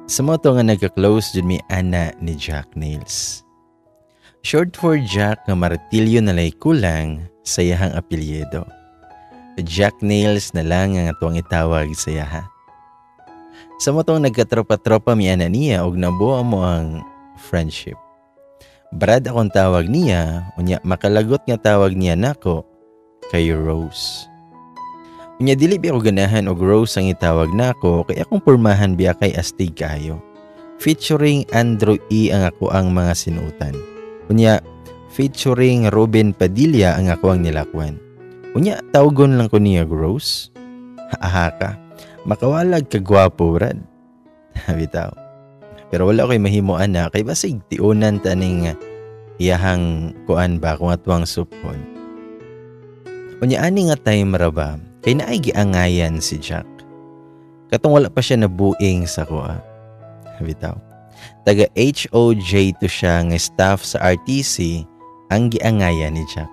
Sa mao to nga nagka-close jud mi ana ni Jack Nails. Short for Jack nga martilyo na lay kulang sa iyahang apelyido. Jack Nails na lang ang atuang itawag sa iyaha. Sa mao tong nagkatropa-tropa mi ana niya og nabuo mo ang friendship. Brad akong tawag niya, unya makalagot nga tawag niya nako kay Rose. Unya dili biya ko ganahan og Rose ang itawag nako kay akong pormahan biya kay astig kaayo. Featuring Andrew E ang ako ang mga sinuotan. Unya featuring Robin Padilla ang ako ang nilakwan. Unya tawgon lang ko niya Rose. Aha ka. Makawalag ka gwapo, Brad. Bitaw. Pero wala ko'y mahimo ana kay basig tiunan taning iyahang kuan ba kung atuang supon. Unya ani nga time ra ba kay naay giangayan si Jack. Katong wala pa siya nabuing sa kuha. Bitaw. Taga HOJ to siya nga staff sa RTC ang giangayan ni Jack.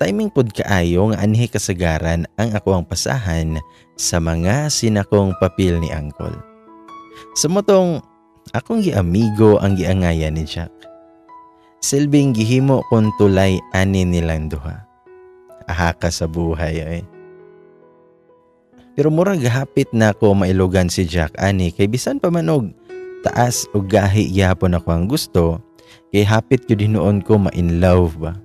Timing pod kaayo nga anhi kasagaran ang ako ang pasahan sa mga sinakong papel ni Uncle. Sa motong akong giamigo ang giangayan ni Jack. Silbing gihimo kon tulay ani nilang duha. Aha ka sa buhay ay. Pero murag hapit na ako mailugan si Jack ani kay bisan pa man og taas og gahi gihapon ako ang gusto, kay hapit gyud hinuon ko ma-in love ba.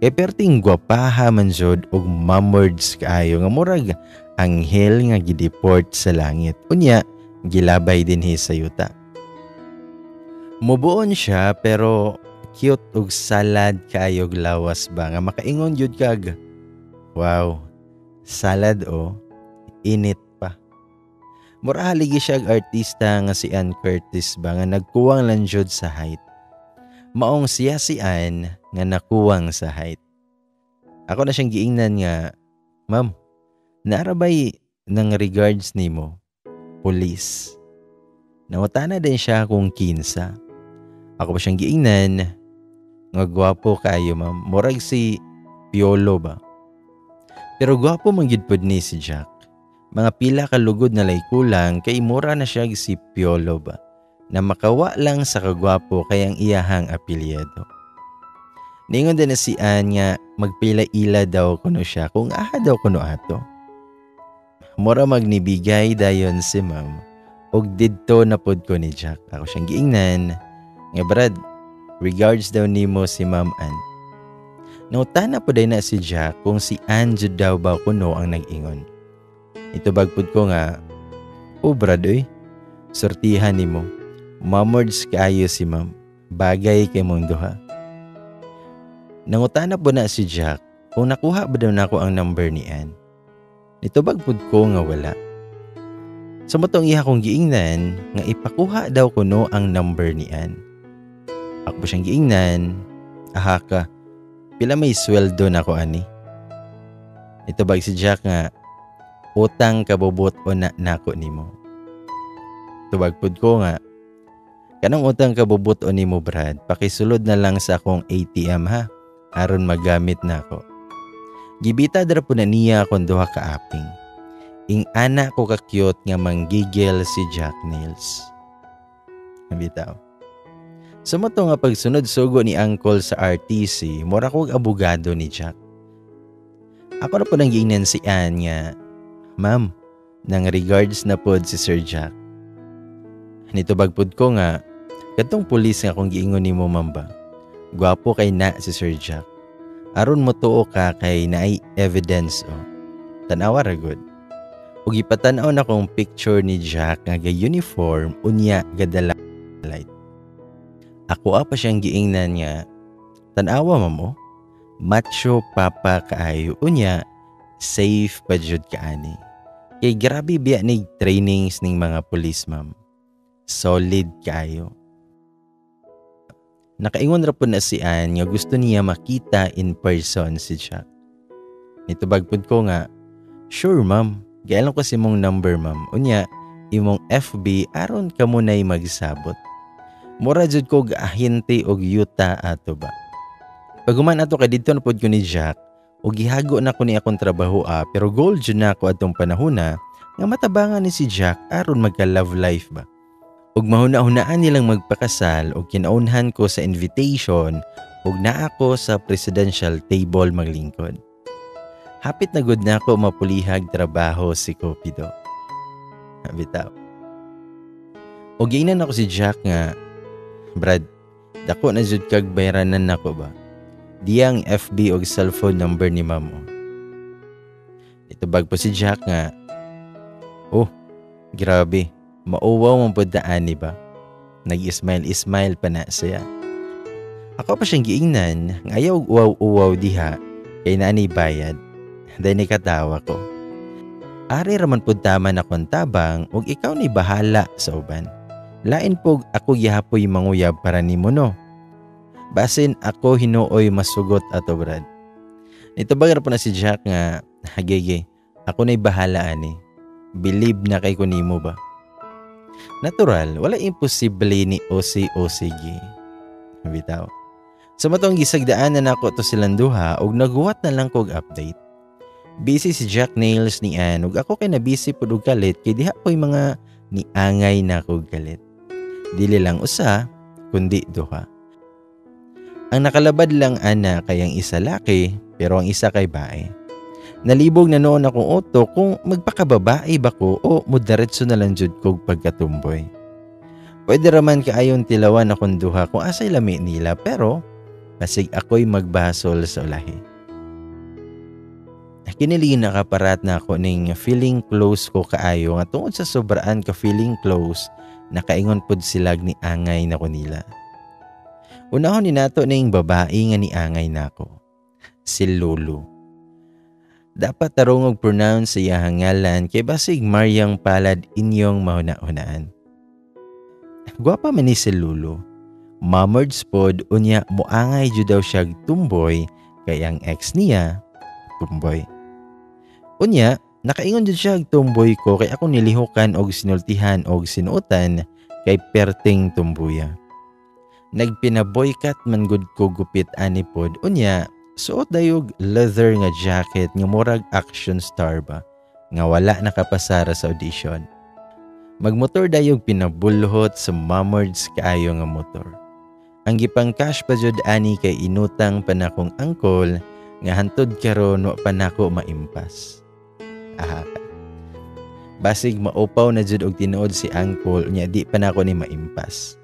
Kay perting gwapaha man jud og mamords kaayo nga murag anghel nga gideport sa langit. Unya gilabay dinhi sa yuta. Mubuon siya pero cute og salad kaayog lawas ba nga makaingon jud kag wow, salad o init pa. Mura haligi siya og artista nga si Ann Curtis ba nga nagkuwang lang jud sa height. Maong siya si Ann nga nakuwang sa height. Ako na siyang giingnan nga, "Ma'am, naarabay ng regards nimo, police." Nangutana din siya kung kinsa. Ako pa siyang giingnan nga gwapo kaayo, ma'am. Murag si Piolo ba? Pero gwapo man gyud pod ni si Jack. Mga pila ka lugod na lay kulang kay mura na siya si Piolo ba? Na makawa lang sa kagwapo kay ang iyahang apelyido. Ningon din na si Ann nga magpila-ila daw kuno siya kung aha daw kuno ato. Mura magnibigay dayon si ma'am og didto na pod ko ni Jack. Ako siyang giingnan nga, "Brad, regards daw nimo si Ma'am Ann." Nangutana pod na si Jack kung si Ann jud daw ba kuno ang nag-ingon. Itubag pod ko nga, "Oh Brad oy, sortihan nimo. Mamords kaayo si ma'am. Bagay kay mong duha." Nangutana po na si Jack kung nakuha ba daw nako ang number ni Ann. Nitubag pud ko nga wala. Sa motong iha kong giingnan nga ipakuha daw kuno ang number ni Ann. Ako po siyang giingnan, "Aha ka, pila may sweldo nako ani?" Nitubag si Jack nga, "Utang kabubut o na nako nimo." Tubag pud ko nga, "Kanang utang kabubut o nimo Brad, pakisulod na lang sa akong ATM ha, aron magamit nako." Gibita dara po na niya akong duha ka aping. Ing ana ko ka cute nga manggigil si Jack Nails. Bitaw. Sa mo to nga pagsunod sugo ni Uncle sa RTC, mura kog abogado ni Jack. Ako na po nang giingnan si Ann nga, "Ma'am, nang regards na pod si Sir Jack." Nitubag pod ko nga, "Katong pulis nga akong giingon nimo, ma'am ba? Gwapo kay na si Sir Jack. Aron mo tuo ka kay naay evidence o. Tanawa ra gud." Ug ipatan-aw na kong picture ni Jack nga ga-uniform unya gadala light. Ako pa siyang giingnan nga, "Tan-awa ma'am o. Macho papa kaayo unya safe pa jud kaani. Kay grabe biya ni trainings ning mga pulis, ma'am. Solid kaayo." Nakaingon ra po na si Ann nga gusto niya makita in person si Jack. Nitubag pud ko nga, "Sure ma'am, gialom ko si mong number ma'am. Unya, imong FB aron kamo na'y magsabot." Mura jud ko gaahinte og yuta ato ba. Pag human ato kay didto na pod ko ni Jack, O gihago na ko ni akong trabaho pero goal jud na ako atong panahona nga matabangan ni si Jack aron magka love life ba. Ug mahuna-hunaan nilang magpakasal og kinaunhan ko sa invitation ug naa ko sa presidential table maglingkod. Hapit na gud nako mapulihag trabaho si Cupido. Bitaw. Og giingnan ako si Jack nga, "Brad, dako na jud kag bayranan nako ba? Diyang FB og cellphone number ni ma'am." Itubag po si Jack nga, "Oh, grabe, mauwaw man pud ani ba?" Nag-smile-smile pa na siya. Ako pa siyang giingnan nga ayaw og uwaw-uwaw diha kay naani bayad. Dahil katawa ko. Ari raman pud tama na kon tabang ug ikaw ni bahala sa uban. Lain pug ako gihapoy manguyab para nimo, no. Basin ako hinuoy masugot ato, Brad. Nitubag ra po na si Jack nga, "Hagege, ako na'y bahala ani. Believe na kay ko nimo ba?" Natural, wala imposible ni Osi Osigi. Bitaw. Sa matong gisagdaan na nako to silang duha og naguwat na lang kog update. Busy si Jack Nails ni Ann ug ako kay na busy pud og kalit kay diha ko'y mga niangay na kog kalit. Dili lang usa kundi duha. Ang nakalabad lang ana kay ang isa laki pero ang isa kay bae. Nalibog na noon akong utok kung magpakababae ba ko o mudiretso na lang jud kog pagkatumboy. Pwede raman kaayon tilawan akong duha kung asay lami nila pero basig ako'y magbasol sa ulahi. Kinili nakaparat na ako ning feeling close ko kaayo nga tungod sa sobraan ka feeling close, nakaingon pud silag ni angay na ko nila. Unahon ni nato ning babae nga ni angay nako, si Lulu. Dapat tarong og pronounce sa iyahang ngalan kay basig Maryang palad inyong mahuna-hunaan. Gwapa man ni si Lulu. Mamerds pod, unya muangay jud daw siya tumboy kay ang ex niya tumboy. Unya, nakaingon jud siya tumboy ko kay ako nilihukan og sinultihan og sinuotan kay perting tumbuya. Nagpinaboykat man gud ko gupit ani pod, unya suot dayog leather nga jacket nga murag action star ba nga wala nakapasara sa audition. Magmotor dayog pinabulhot sa mamerds kaayo nga motor. Ang gipang cash pa jud ani kay inutang pa nakong angkol nga hantod karon wa pa nako maimpas. Aha. Basig maupaw na jud og tinuod si angkol nya di pa nako ni maimpas.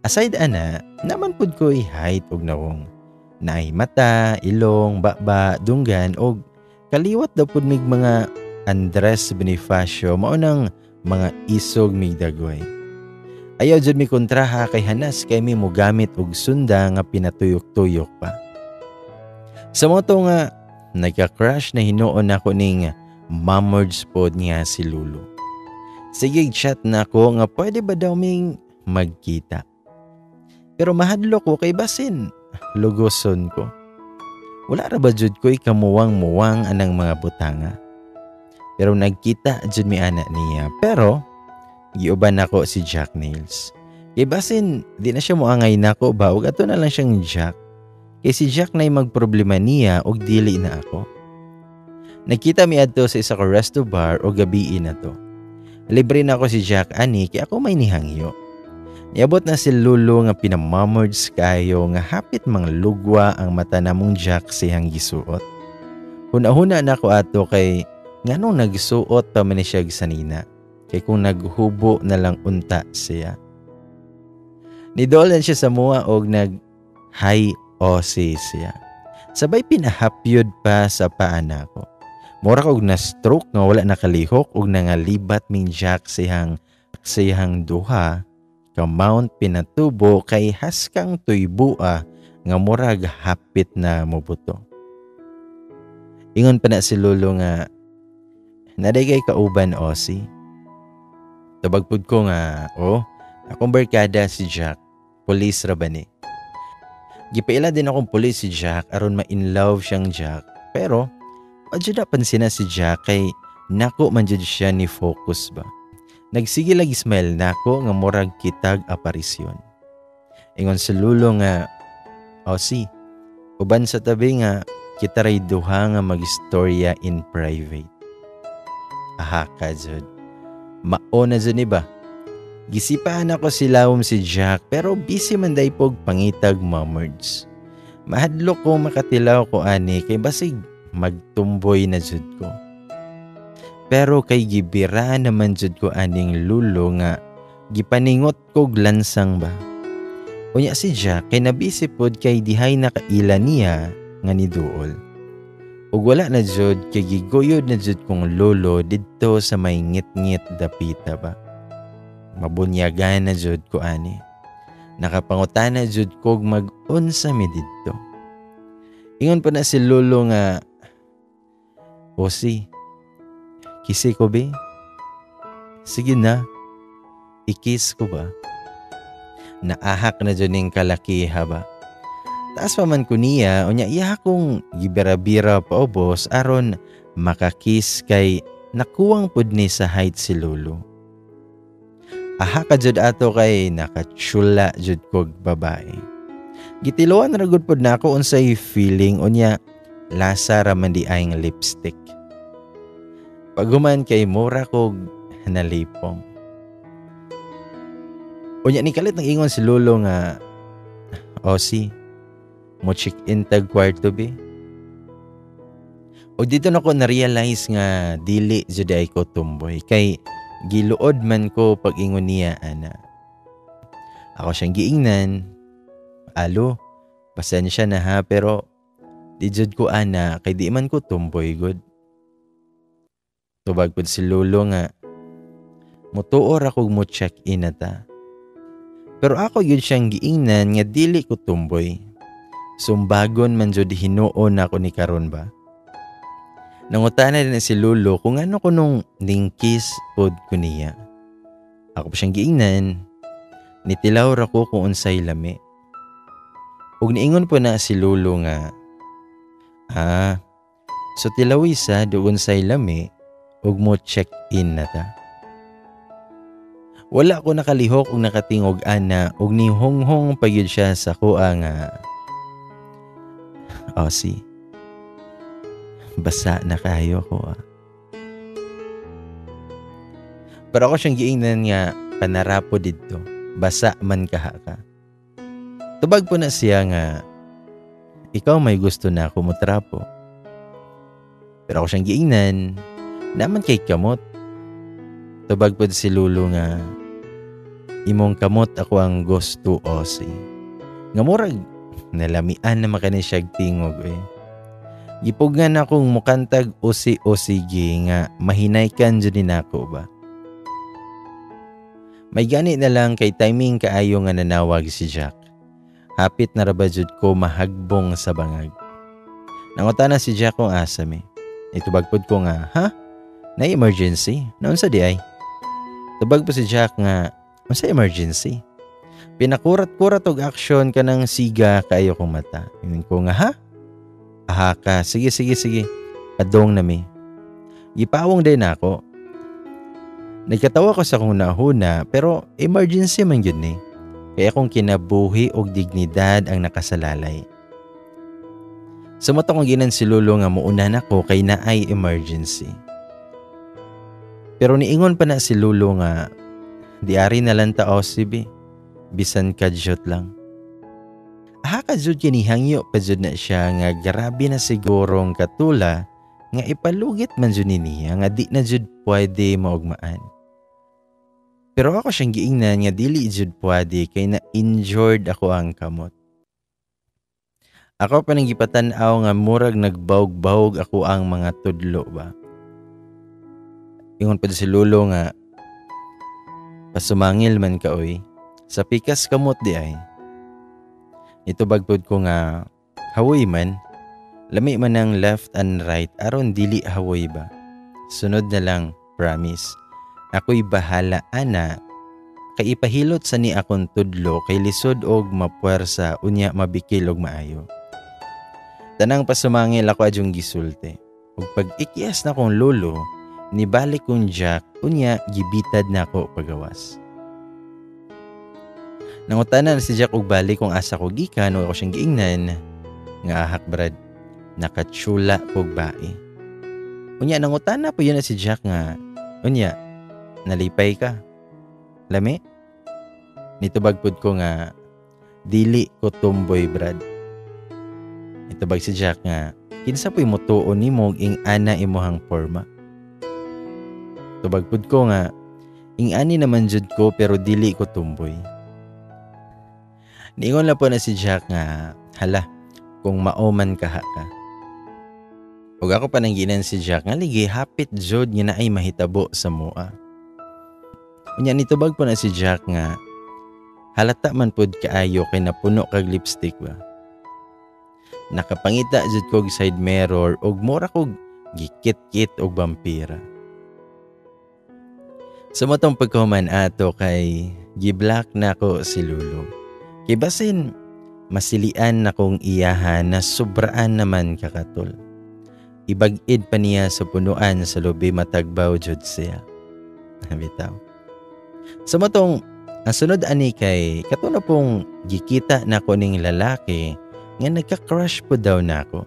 Aside ana, naman pud ko'y height og nawong. Naay mata, ilong, baba, dunggan og kaliwat daw pud mig mga Andres Bonifacio, mao nang mga isog mig dagway. Ayaw jud mi kontraha kay hanas kay mi mogamit og sunda nga pinatuyok-tuyok pa. Sa moto nga nagka-crush na hinuon nako ning mamerge pod nga si Lulu. Sige, chat na ako nga pwede ba daw ming magkita. Pero mahadlok ko kay basin lugoson ko. Wala ra ba jud ko'y kamuwang-muwang anang mga butanga. Pero nagkita jud mi ana niya. Pero giuban nako si Jack Nails. Kay basin di na siya moangay nako ba ug ato na lang siyang Jack. Kay si Jack na'y magproblema niya og dili na ako. Nagkita mi adto sa isa ka resto bar o gabii na to. Libre na ako si Jack ani kay ako may nihangyo. Niabot na si Lulu nga pinamamords kayo nga hapit mang lugwa ang mata namong Jack siyang gisuot. Huna-huna na ako ato kay nganong nagsuot pa man ni siya sanina. Kay kung naghubo na lang unta siya. Nidolan siya sa mua og nag hi Aussie siya. Sabay pinahapyod pa sa paa nako. Mura kog na stroke nga wala nakalihok og nangalibat ming Jack siyang duha ka Mount Pinatubo kay haskang tuybua nga murag hapit na mobuto. Ingon pa na si Lolo nga, "Naday kay kauban, Aussie?" Tubag pud ko nga, "Oh, akong barkada si Jack, police ra ba ni?" Gipaila din akong police si Jack aron ma-in love siyang Jack. Pero wa jud na pansina si Jack kay nako man jud siya ni focus ba. Nagsige lagi smile nako nga murag kitag aparisyon. Ingon si Lolo nga, "Aussie, uban sa tabi nga Kita ray duha nga magistorya in private. Aha ka jud. Mao na jud ni ba? Gisipaan ako si lawom si Jack pero busy man day pog pangitag mamerds. Mahadlok ko makatilaw ko ani kay basig magtumboy na jud ko. Pero kay gibira naman jud ko aning lulo nga gipaningot kog lansang ba. Unya si Jack kay nabisi pod kay dihay nakaila niya nga niduol. Ug wala na jud kay giguyod na jud kong lolo didto sa may ngit-ngit dapita ba. Mabunyagan na jud ko ani. Nakapangutana jud kog mag-unsa mi didto. Ingon pa na si lolo nga, "Osi, kisi ko be? Sige na, ikis ko ba?" Naahak na jud ning kalakiha ba. Taas pa man ko niya, unya iya akong gibira-bira paubos aron makakis kay nakuwang pud ni sa height si lolo. Aha ka jud ato kay nakachula jud kog babae. Gitiluan ra gud pod nako unsay feeling unya lasa ra man di ay lipstick. Paghuman kay mura kog nalipong. Unya ni kalit nang ingon si lolo nga, "Osi, mo check in tag kwarto be." O dito na ko na-realize nga dili jud ay ko tumboy kay giluod man ko pag ingon niya ana. Ako siyang giingnan, "Alo, pasensya na ha pero di jud ko ana kay di man ko tumboy gud." Tubag pud si lolo nga, "Mutuo ra kog mo check in na ta." Pero ako yun siyang giingnan nga dili ko tumboy. Sumbagon man jud hinuon ako ni karon ba. Nangutana din si lolo kung ano ko nung ningkis pod ko niya. Ako pa siyang giingnan, nitilaw ra ko kung unsay lami. Ug niingon po na si lolo nga, "Ah, so tilawi sa doon say lami ug mo check in na ta." Wala ko nakalihok og nakatingog ana ug nihonghong pa gyud siya sa kuha nga, "Osi, basa na kayo ko ah." Pero ako siyang giingnan nga, "Panarapo didto, basa man kaha ka." Tubag po na siya nga, "Ikaw may gusto na ako mutrapo." Pero ako siyang giingnan, "Naman kay kamot." Tubag po si lolo nga, "Imong kamot ako ang gusto, Osi." Nga murag nalamian na makani siya tingog eh. Gipugngan akong mukantag usi-usigi nga mahinaykan jud ni nako ba. May gani na lang kay timing kaayo nga nanawag si Jack. Hapit na ra ba jud ko mahagbong sa bangag. Nangutana si Jack kung asa mi. Itubag pod ko nga, "Ha? Na emergency? Naunsa di ay?" Tubag po si Jack nga, "Unsa emergency? Pinakurat-kurat og aksyon kanang siga kaayo kong mata." Ingon ko nga, "Ha? Aha ka, sige sige sige. Adong nami." Gipawong din ako. Nagkatawa ko sa kong nahuna pero emergency man yun ni. Kaya akong kinabuhi og dignidad ang nakasalalay. Sumot akong ginan si lolo nga muuna nako kay naay emergency. Pero niingon pa na si lolo nga, "Diari na lang ta OCB, bisan kadyot lang." Aha ka jud kinihangyo pa jud na siya nga grabe na sigurong katula nga ipalugit man jud ni niya nga di na jud pwede maugmaan. Pero ako siyang giingnan nga dili jud pwede kay na injured ako ang kamot. Ako pa nang gipatan-aw nga murag nagbawg-bawg ako ang mga tudlo ba. Ingon pa si lolo nga, "Pasumangil man ka oy, sa pikas kamot di ay." Itubag pod ko nga, "Hawoy man, lami man ang left and right aron dili hawoy ba. Sunod na lang, promise. Ako'y bahala ana, kay ipahilot sa ni akong tudlo kay lisod og mapuwersa unya mabikil og maayo." Tanang pasumangil ako adyong gisulti. Ug pag ikyas na kong lolo, nibalik kong Jack, unya gibitad na ako pagawas. Nangutana na si Jack og balik kung asa ko gikan o ako siyang giingnan nga ahak brad. Nakachula kog bae. Unya nangutana po yun na si Jack nga, unya, nalipay ka? Lami? Nitubag pud ko nga, dili ko tumboy, Brad. Nitubag si Jack nga, kinsa po'y mutuo nimo ing ana imuhang forma? Tubag pud ko nga, ing ani naman jud ko pero dili ko tumboy. Niingon na po na si Jack nga, hala, kung mao man kaha ka. Ug ako pa nangginan si Jack nga ligi hapit jud nga naay mahitabo sa mua. Unya nitubag po na si Jack nga, halata man pud kaayo kay napuno kag lipstick ba. Nakapangita jud kog side mirror ug mura kog gikit-kit og vampira. Sa matong pagkahuman ato kay giblock nako si Lulu. Kay basin masilian nakong iyahan na sobraan naman kakatol. Ibag-id pa niya sa punuan sa lubi matagbaw jud siya. Bitaw. Sa matong ang sunod ani kay kato na pong gikita nako ning lalaki nga nagka-crush po daw nako.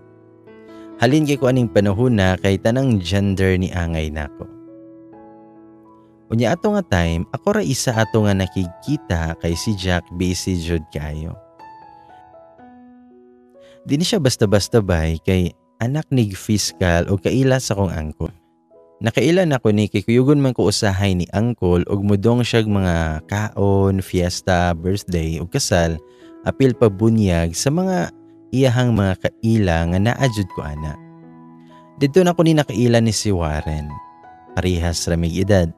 Halin kay ko aning panahon na kay tanang gender ni angay nako. Unya ato nga time, ako ra isa ato nga nakikita kay si Jack busy jud kaayo. Di ni siya basta-basta bay kay anak ni fiscal o kaila sa kong angkol. Nakaila na ko ni kay kuyugon man ko usahay ni angkol og mudong siyag mga kaon, fiesta, birthday ug kasal, apil pa bunyag sa mga iyahang mga kaila nga naa jud ko ana. Didto na ko ni nakaila ni si Warren. Parehas ramig edad.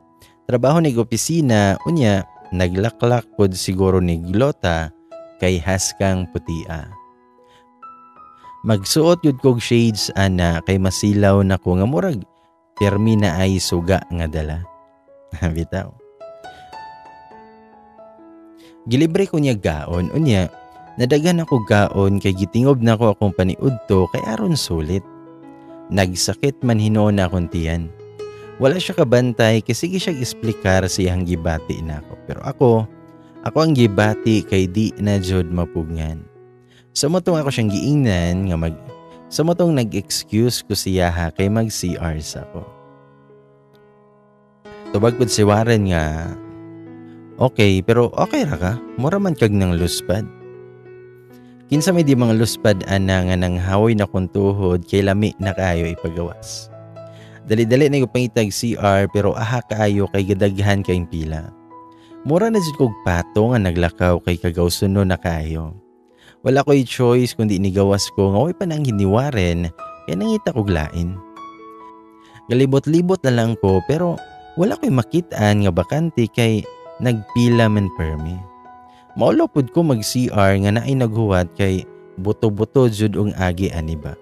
Trabaho ni opisina, unya naglaklak pod siguro ni glota kay haskang putia. Magsuot yun kog shades ana kay masilaw na ko nga murag pirmi na ay suga nga dala. Bitaw. Gilibre ko niya gaon, unya nadaghan ako gaon kay gitingob na ko akong paniudto kay aron sulit. Nagsakit man hinuon na akong tiyan. Wala siya kabantay kay sige siya eksplikar sa iyang gibati nako. Pero ako ang gibati kay di na jud mapugngan. Sa motong ako siyang giingnan nga sa motong nag-excuse ko siya ha kay mag-CR sa ako. Tubag pud si Warren nga, okay pero okay ra ka, mura man kag nang luspad. Kinsa may di mga luspad ana nga nang hawoy na kong tuhod kay lami na kaayo ipagawas. Dali-dali na yung pangitag CR pero aha kaayo kay gadaghan kayong pila. Mura na jud kog pato nga naglakaw kay kagawsuno na kaayo. Wala ko'y choice kundi nigawas ko nga way pa nang hiniwaren kay nangita kog lain. Galibot-libot na lang ko pero wala ko'y makitaan nga bakante kay nagpila man permi. Maulo pud ko mag CR nga naay naghuwat kay buto-buto jud og agi ani ba.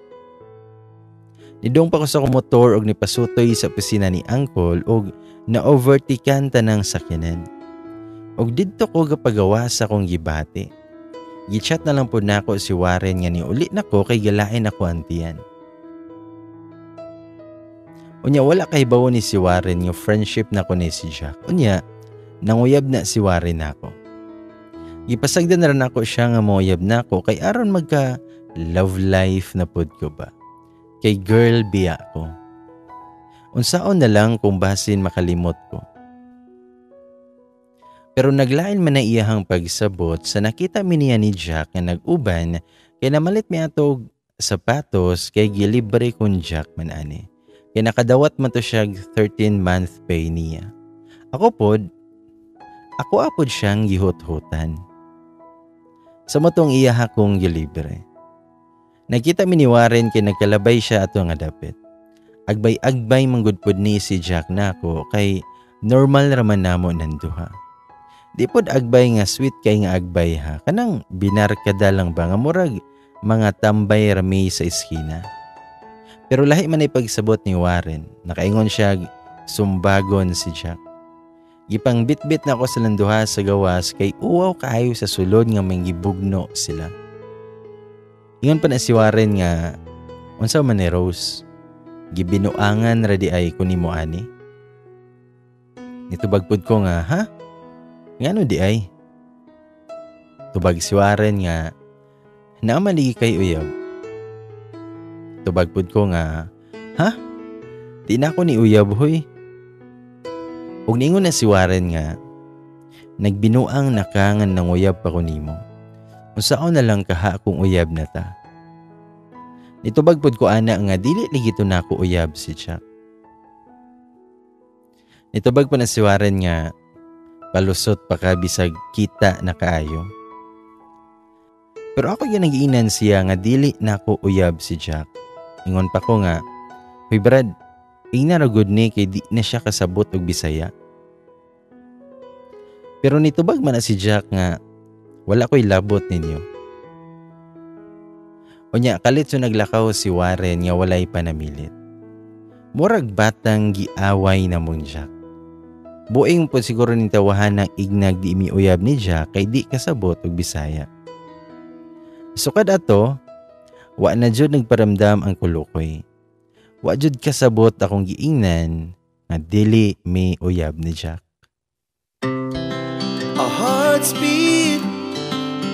Nidong pa ko sa motor og nipasutoy sa opisina ni Uncle og na-overtikan tanang sakyanan. Og didto ko gapagawa sa akong gibati. Gichat na lang po nako si Warren nga niuli nako kay galain ako antiyan. Unya wala kay bawo ni si Warren nga friendship nako ni si Jack. Unya nanguyab na si Warren nako. Gipasagdan na rin ako siya nga mouyab nako kay aron magka love life na pod ko ba. Kay girl biya ko. Unsaon na lang kung basin makalimot ko. Pero naglain man na iyahang pagsabot sa nakita mi niya ni Jack nga nag-uban kay namalit mi atog sapatos kay gilibre kun Jack man ani. Kay nakadawat man to siya 13-month pay niya. Ako apod siyang gihut-hutan. Sa motong iyaha kong gilibre. Nakita mi ni Warren kay nagkalabay siya ato nga dapit. Agbay-agbay manggudpod ni si Jack nako kay normal raman namo nanduha. Di pod agbay nga sweet kay nga agbay ha. Kanang binarkada lang ba nga murag mga tambay rami sa eskina. Pero lahi man ay pagsabot ni Warren. Nakaingon siya sumbagon si Jack. Gipang bitbit na ako sa landuha sa gawas kay uwaw kaayo sa sulod nga manggibugno sila. Ingon pa na si Warren nga unsa man ni Rose, gibinuangan ra di ay kunimo ani. Nitubag pud ko nga ha? Ngano di ay? Tubag si Warren nga naamaligi kay uyab. Tubag pud ko nga, "Ha? Di na ako ni uyab, hoy." Ug niingon na si Warren nga, "Nagbinuang na ka nga nanguyab pa ko nimo. Unsaon na lang kaha kung uyab na ta?" Nitubag pud ko ana nga dili lagi to nako uyab si Jack. Nitubag pa na si Warren nga, "Palusot pa ka bisag kita na kaayo." Pero ako yung nagiinan siya nga dili nako uyab si Jack. Ingon pa ko nga, "Hoy Brad, ingna ra gud ni kay di na siya kasabot og Bisaya." Pero nitubag man na si Jack nga, "Wala ko'y labot ninyo." Unya kalit so naglakaw si Warren nga walay panamilit. Murag batang giaway na mong Jack. Buing po siguro ni tawahan ng ignag di mi uyab ni Jack kay di kasabot og Bisaya. Sukad ato, wa na jud nagparamdam ang kulukoy. Wa jud kasabot akong giingnan nga dili mi uyab ni Jack. Our hearts beat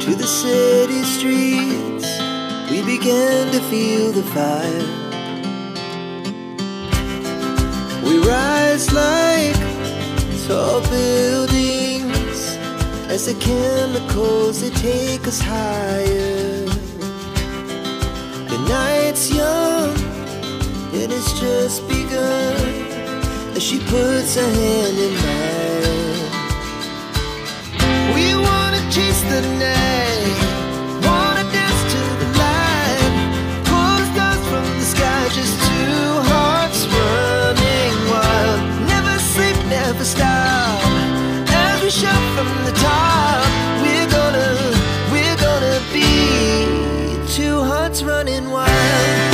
to the city streets. We began to feel the fire. We rise like tall buildings as the chemicals, they take us higher. The night's young and it's just begun as she puts her hand in mine. We wanna chase the night, wanna dance to the light, pull the stars from the sky, just two hearts running wild. Never sleep, never stop. As we shout from the top, we're gonna be two hearts running wild.